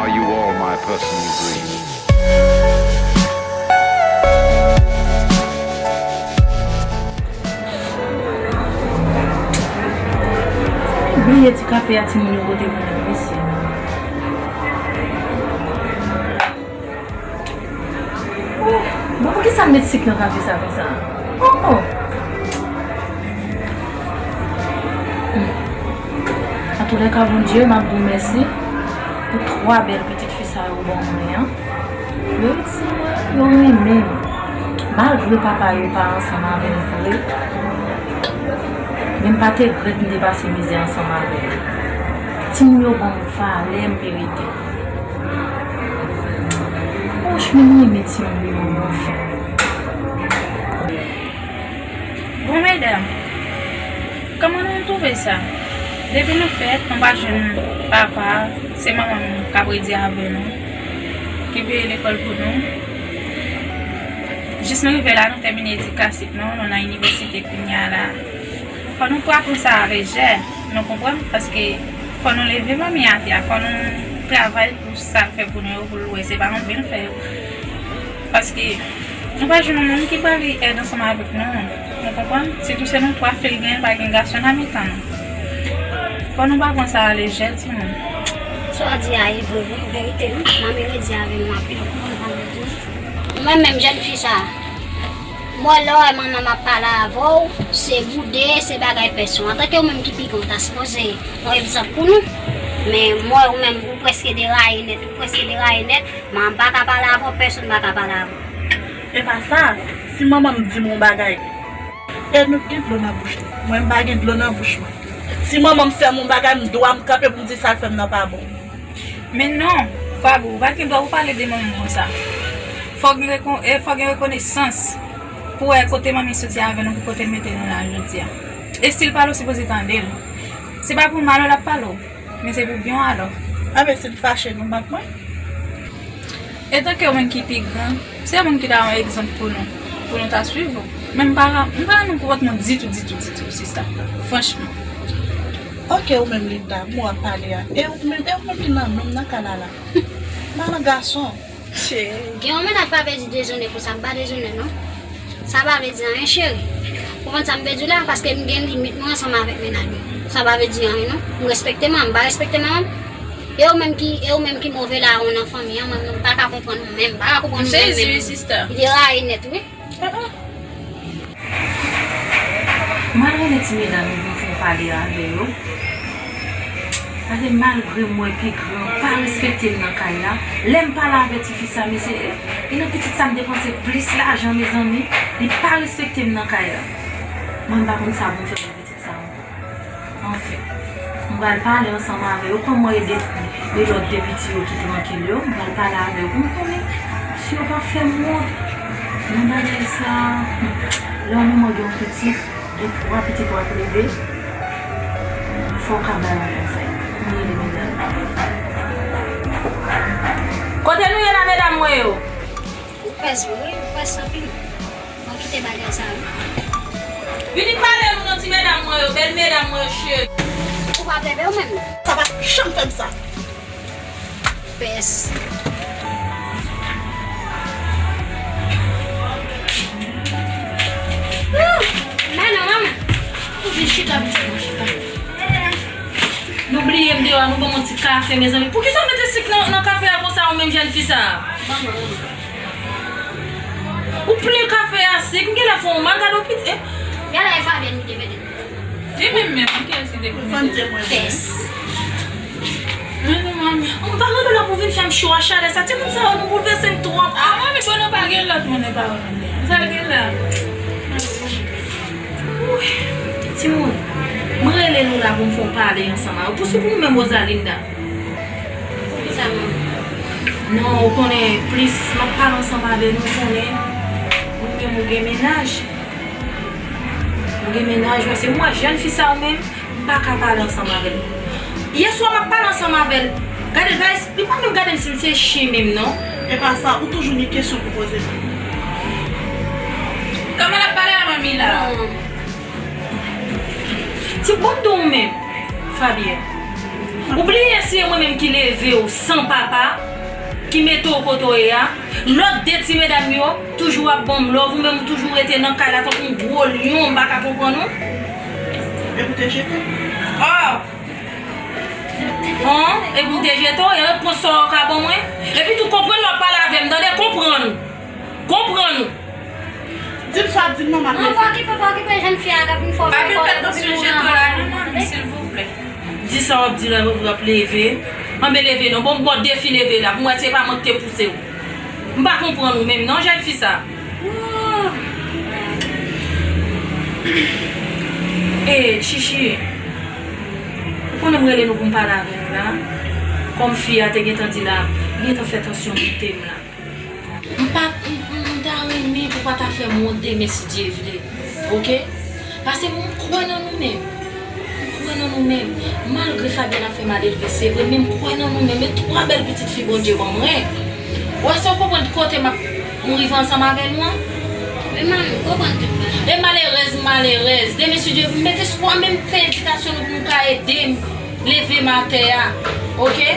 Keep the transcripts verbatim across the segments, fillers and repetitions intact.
Are you all my personal dreams? Bliye ti kafe a timoun yo pote pou mwen, mesye. Oh, bon, poukisa m met sik nan kafe sa konsa? Oh, oh. Hmm. Antoulèka, Bondye, m ap di w mèsi pou twa bèl pitit fi sa yo ban mwen an. Yo itil mwen, yo renmen m. Malgre papa yo pa ansanm avè m vre, men m pa te regrèt m te pase mizè ansanm avè yo. Timoun yo ban m valè m merite. Franchman, mwen renmen timoun yo anfen. Bon, medam, kòman nou twouve sa? Depi nou fèt, nou pa jwenn papa, se manman nou k ap redi avè nou, ki peye lekòl pou nou. Jis nou rive la, nou tèmine edikasyon nou, nou nan inivèsite kounye a la. Fò nou pa pran sa a lejè, nou konprann? Paske fò nou leve manmi atè a, fò nou travay pou sa l fè pou nou yo, pou l wè se pa anvi l fè yo. Paske nou pa jwenn yon moun ki ba li èd ansanm avèk nou, nou konprann? Sitou se nou twa fi l gen, pa gen gason nan mitan nou. Fò nou pa pran sa a lejè, timoun. Sa w di a e vre, wi, verite, wi. Manmi redi avè nou anpil, wi, manmi redi. Mwen menm, jèn fi sa a, mwen lè w wè manman m ap pale avè w, se boude, se bagay pèsonèl. Antanke ou menm ki pi gran, w ta sipoze yon egzanp pou nou. Men mwen wè ou menm, ou prèske deraye nèt, ou prèske deraye nèt. Manman m pa ka pale avè w, pèsonn pa ka pale avè w. E pa sa, si manman m di m yon bagay, e nou gen dlo nan bouch nou. Mwen, m pa gen dlo nan bouch mwen. Si manman m fè m yon bagay, m dwa m kanpe pou m di sa l fè m nan pa bon. Men non, Fabou, ou pa gen dwa pou pale de manman m konsa. Fò gen rekon-, e fò gen rekonesans pou wè kote manmi soti avè nou, pou kote l mete nou la jodi a. E si l pale, w sipoze tande l. Se pa pou mal w l ap pale w, men se pou byen w alò. Anben, si l fache, nou bat mwen. Etanke w menm ki pi gran, se yon moun ki ta yon egzanp pou nou, pou nou ta swiv ou. Men m pa, m pa renmen konpòtman w ditou, ditou, ditou, sista. Franchman. Ok, ou menm Linda, mwen ap pale a. E ou menm, e ou menm ki nan menm nan kay la la. Madan gason. Gen yon mennaj pa vle di dezonè pou sa, m pa dezonè non. Sa pa vle di anyen, cheri. Ou konprann sa m vle di w la? Paske m gen limit mwen ansanm avèk mennaj mwen. Sa pa vle di anyen non. M respekte manman m, m pa respekte manman m. E ou menm ki, e ou menm ki move lawon nan fanmi an, mwen, mwen pa ka konprann ou menm, m pa ka konprann ou menm, menm. Li deraye nèt, wi. M al rele ti medam yo pou m fè yon pale avè yo. Paske malgre m wè pi gran pa respekte m nan kay la, lè m pale avè ti fi sa, mesye, e, e nan pitit sa m depanse plis lajan, mezanmi, li pa respekte m nan kay la. Mwen, m pa konn sa pou m fè pou pitit sa ankò. Anfen, m pral pale ansanm avè yo, kòm mwen ede, ede lòt de piti yo ki trankil yo, m pral pale avè yo pou m konnen si yo p ap fè m wont. Nan bagay sa, lè yon manman gen yon pitit, gen twa pitit w ap leve, fò w ka bay yon konsèy. M rele medam. Kote nou ye la, medam mwen yo? Ou pès vre, ou pès anpil. Mwen kite bagay sa yo. Vini pale nou non ti medam mwen yo, bèl medam mwen yo, cheri. Ou pa bebe ou menm? Sa pa janm fè m sa. Pès. Men non, manman. Ou vin chita, pitit mwen, chita. Nou Bliye m deyò a, nou ban m yon ti kafe, mezanmi. Poukisa w mete sik nan, nan kafe a konsa, ou menm jèn fi sa a? Ou plen kafe a sik, m genlè fè w mal, gade w piti. Gade e Fabienne ki te mete. Li menm menm, kiyès ki te mete? Pès. Mwen, mwen, mwen. Ou pa rele la pou vin fè m cho a chalè sa. Timoun sa yo, nou boulvèse m twòp. A, mwen, bon, nou pa gen lòt moun, nou pa wè m. Sa gen la. Timoun, mwen rele nou la pou m fè yon pale ansanm avè w. Pou sou pou ou menm, Rosalinda. Poukisa menm? Non, ou konnen, plis m ap pale ansanm avè nou, ou konnen, ou menm ou gen mennaj. Ou gen mennaj, ou se mwen, jèn fi sa ou menm, m pa ka pale ansanm avè l. Yèswa m ap pale ansanm avè l. Gade l, pa es-, li pa menm gade m si m se chen menm, non. E pa sa, ou toujou gen kesyon pou poze m. Kòman l ap pale a manmi la? Ti bon m di w menm, Fabienne. Ou bliye si e mwen menm ki leve w san papa, ki mete w kote w ye a. Lòt de ti medam yo toujou ap ban m love, ou menm ou toujou rete nan kay la tankou yon gwo lyon, m pa ka konprann ou. E pou te jete? Oh! Hon, e pou m te jete w, e repons sa w ka ban mwen? Epi tou konprann lè w ap pale avè m, tande, konprann. Konprann ou. Di m sa w ap di m non, m ap leve. Non, pa okipe, pa okipe jèn fi a k ap vin fè w fè kòlè pou vin mouri anba kòlè, tande? Silvouplè. Di sa w ap di la, w ap leve. Anben leve non, bon, m ba w defi leve la, pou m wè se pa mwen ki te pouse w. M pa konprann ou menm non, jèn fi sa. E, Chichi, ou konnen m rele nou pou m pale avè nou la. Kòm fi a te gentan di la, li gentan fè tansyon monte m la. M pa, m, m, m ta renmen pou pa ta fè m wont demen si Dye vle. Oke? Paske m kwè nan nou menm. M kwè nan nou menm. Malgre Fabienne ap fè mal elve, se vre, men m kwè nan nou menm. E twa bèl pitit fi Bondye ban mwen. Ou wè, si w konprann kote m ap, m rive ansanm avè nou an. Wi, manmi, m konprann tout bagay. E malerèz, m malerèz. Demen, si Dye, m met espwa, men m fè edikasyon nou pou nou ka ede m. Leve m atè a, oke?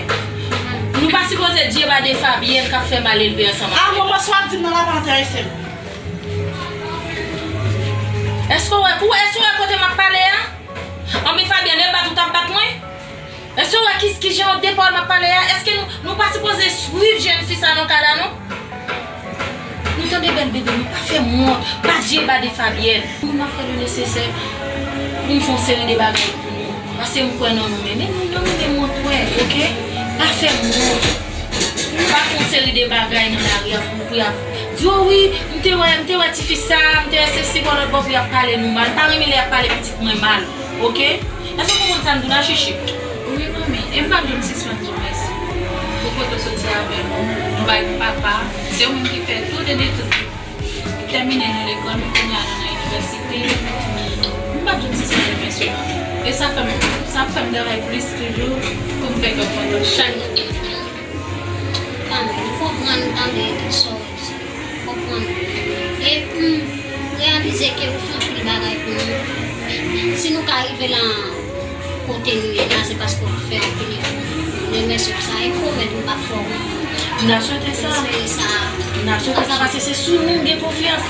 Nou pa sipoze djeba de Fabienne k ap fè mal elve ansanm avè nou. A, moman sa w ap di m nan la pa enterese m. Èske w wè, ou, èske w wè kote m ap pale a? Anben Fabienne, e bat ou t ap bat mwen? Èske w wè ki, ki jan de pawòl m ap pale a? Èske nou, nou pa sipoze swiv jèn fi sa nan kay la, non? Nou tande bèl bebe, nou pa fè m wont, pa djeba de Fabienne. Mwen m ap fè le nesesè pou m fè yon seri de bagay pou nou. Paske m kwè nan nou menm. Men nou nan nou menm mwen kwè, oke? Pa fè m wont. Pa fè yon seri de bagay nan lari a pou, pou y ap di, o wi, m te wè, m te wè tifi sa, m te wè sesi bò lòt bò pou y ap pale nou mal. M pa renmen lè y ap pale pitit mwen mal, oke? Èske w konprann sa m di w la, Chichi? Wi, manmi. E m p ap janm sispann di w mèsi pou kote w soti avè nou. Nou pa gen papa. Se ou menm ki fè tout de, de tout. Tèmine nou lekòl, men kounye a nou nan inivèsite. M p ap janm sispann remèsye w, manmi. E sa fè m, sa fè m travay plis toujou pou m fè kè w kontan chak jou. Tanmi, m konprann, tanmi, tout sa w di. Konprann. E m reyalize ke ou fè anpil bagay pou nou. Si nou ka rive la kote nou ye la, se paske w fè anpil efò. M remèsye w pou sa. E m pwomèt m p ap fè w wont. M ta swete sa. M ta swete sa. M ta swete sa paske se sou nou m gen konfyans.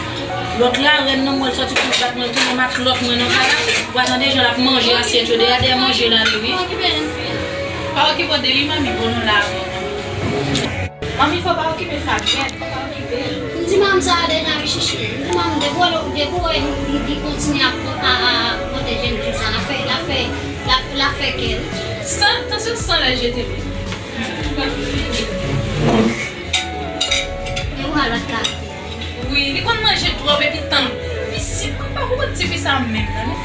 Lòt la, rèn nan mwen, l sòti pou l bat mwen, tounen matlòt mwen nan kay la. W a tande jan l ap manje asyèt yo dèyè, dèyè manje l ale, wi. Pa okipe, pa okipe de li, manmi, bon, nou la avè w. Manmi, fò pa okipe Fabienne, fò pa okipe l. M di manmi sa a deja, wi, Chichi. M di manmi, depi w wè, depi w wè li, li kontinye ap, a, a, ap pwoteje jèn fi sa, l ap fè, l ap fè, l ap, l ap fè kè l. San, tansyon san lè jete li. E ou a lòt kalite. Wi, li konn manje twòp epi tann. Visye, mwen pa konprann tifi sa menm, non.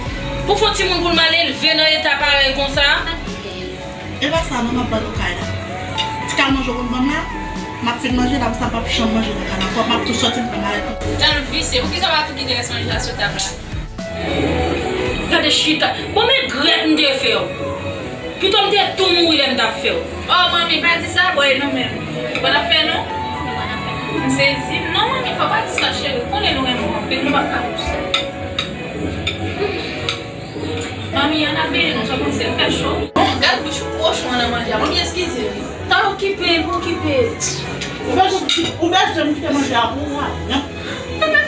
Pou fè yon timoun pou l mal elve nan eta parèy konsa. E pa sa non, m ap ban nou kay la. Ti kal manje w konn ban m la, m ap fin manje la, konsa m p ap janm manje nan kay la ankò, m ap tou sòti m pran bagay pou. Jan l visye, poukisa w pa tou kite rès manje a sou tab la? Gade chita, bon men grèt m te fè w. Pito m te tou mouri lè m t ap fè w. Oh, manmi, pa di sa, bòy, nou menm. Ou pa t ap fè nou? M sezi. Non, manmi, fò pa di sa, cheri. Ou konnen nou renmen w anpil, nou p ap ka konsa. Manmi, ann ap benyen non, sa w panse l fè cho? Bon, gad bouch kochon an nan manje a. Manmi, eskize wi. Pa okipe l, pa okipe l. Ou bezwen, ou bezwen m kite manje a pou ou a.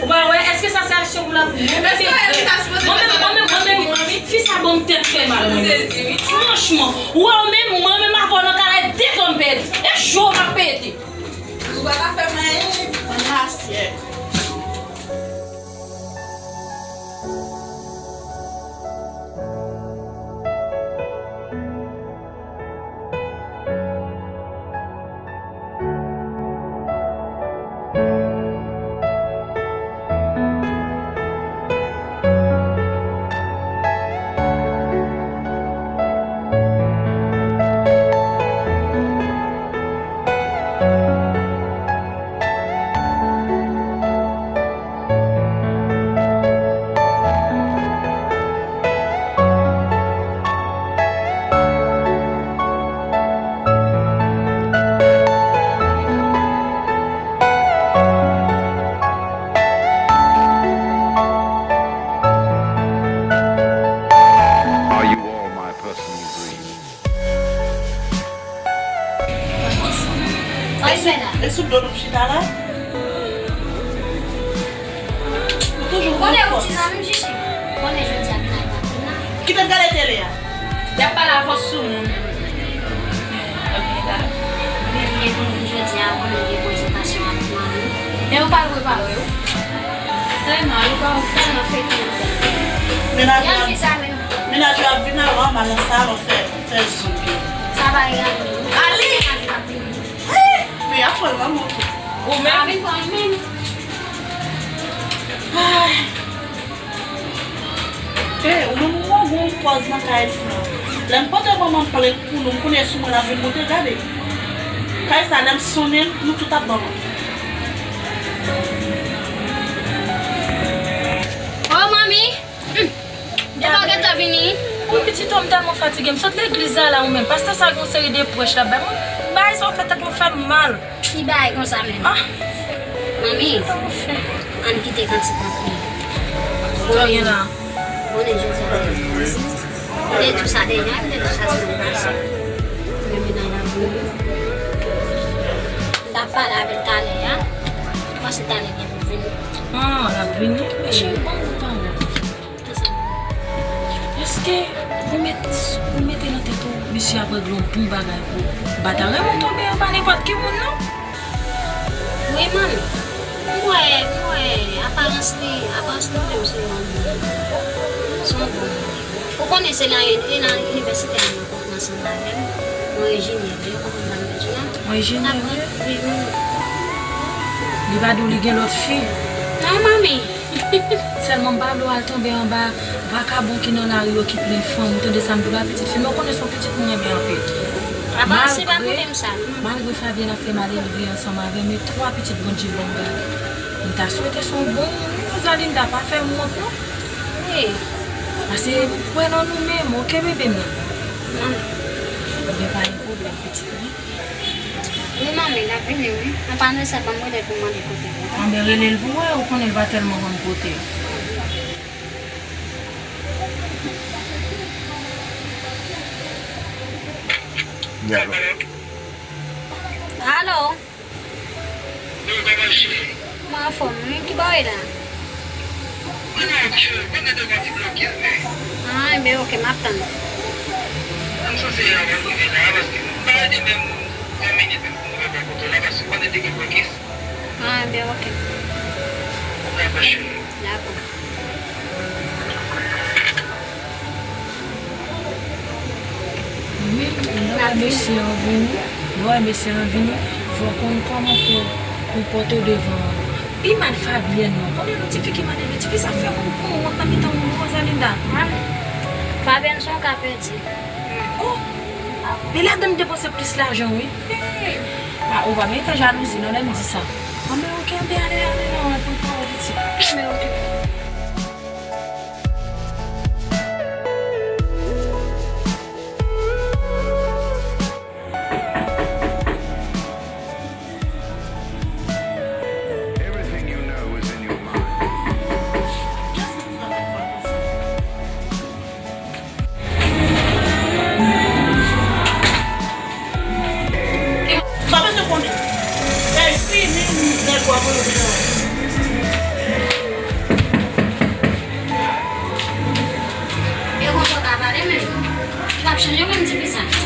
Ou pa wè, èske sa se aksyon pou l ap... Mwen menm, mwen menm, mwen menm, fi sa ban m tèt fè mal, mwen menm. Ti manch Franchman, ou wè w menm, mwen menm avè w nan kay la, e de zòn pèdi. E jou w ap pete. Ou pa ka fè m anyen, bann masyè. Are you all my personal dreams? E sou, e sou do nou chita la? Ou toujou pran fòs. Konnen jodi a vin al pa vin la. Kite m gade tele a. Y ap pale avans sou moun. Li gen pou vin jodi a, konnen gen prezantasyon ak manmi. Men ou pa prepare w. Tèlman, ou pa, ou tèlman fete. Mennaj la, mennaj la vin al anba nan salon fè, fè zouk yo. Sa pa egale. Ale! Men y ap pran lanmou tou. Ou menm? Avin pa menm. Ay. E, ou menm ou wè gon pòz nan kay sa. Lè m pote manman m plent pou nou, m konnen sou mwen l ap vin monte, gade. Kay sa, lè m sonnen l, nou tout ap ban mwen. Oh, manmi! Hmm. Depi w gentan vini? Wi, pitit, m tèlman fatige. M sot legliz la, la, ou menm. Pastè sa gon seri de prèch l ap bay. Mwen, bagay sa w fè tèt mwen fè m mal. Ki bagay konsa menm? Ah. Manmi, ann kite kantik lan pou li. Sa w gen la? Konnen jodi a se jodi. Te di w sa deja, te di w sa semèn pase. Men mennaj la vini. M t ap pale avè l talè a. M panse talè gen pou vini. Ah, l ap vini? Men cheri, ban m yon pawòl. Èske ou met, ou mete nan tèt ou misye ap regle yon bon bagay pou ou? Ou pa ta renmen w tonbe anba nenpòt ki moun, non? Wi, manmi. M wè, m wè aparans li, aparans li menm se yon bon, se yon bon moun. Ou konnen se nan, e nan inivèsite a nou konn ansanm avè l. Yon enjenyè vre, ou konprann sa m vle di w la. Yon enjenyè vre? Wi, wi. Li pa di w li gen lòt fi? Non, manmi. Sèlman m pa vle w al tonbe anba vakabon ki nan lari yo ki plen fanm. Ou tande sa m di w la, pitit fi m, ou konnen se yon pitit mwen renmen anpil. Apa, se pa koute m sa, non. Malgre, malgre Fabienne ap fè malelve ansanm avè m, e twa pitit Bondye ban m gade. M ta swete se yon bon moun, wi, Rosalinda, pa fè m wont, non. Wi. Pase m kwè nan nou menm, oke, bebe m nan. Manmi. Ebyen, pa gen pwoblèm, pitit mwen. Wi, manmi, l ap vini, wi. Ann pa nou sa, ban m rele l pou m mande l kote l ye. Anben, rele l pou wè, ou konnen l pa tèlman konn kote. Alo. Alo. Wi, kòman cheri? Mwen anfòm, wi. Ki bò w ye la? Mwen la, cheri, konnen devan ti blokis, men. Ah, enben, oke, m ap tann ou. M sanse avan rive la, paske m pa rete menm yon minit menm pou m rive bò kote w la, paske konnen te gen blokis. Ah, enben, oke. Dakò, cheri. Dakò. Wi, lè w wè mesye an vini, lè w wè mesye an vini, fò w konn kòman pou w konpòte w devan an. Pi mal Fabienne non, konnen yon tifi ki mande yon tifi, sa fè pou, pou wont nan mitan moun, Rosalinda. Manmi, Fabienne se yon ka pèdi. Oh! E ladan m depanse plis lajan, wi. Ah, ou pa menm fè jalouzi non lè m di sa. Anben, oke, anben, ale, ale, non, ann pran pawòl isi. Anben, oke. Everything you know is in your mind. Sa bezwen konnen. Èy, fini, nèg w ap rele. Mwen menm Divizyon.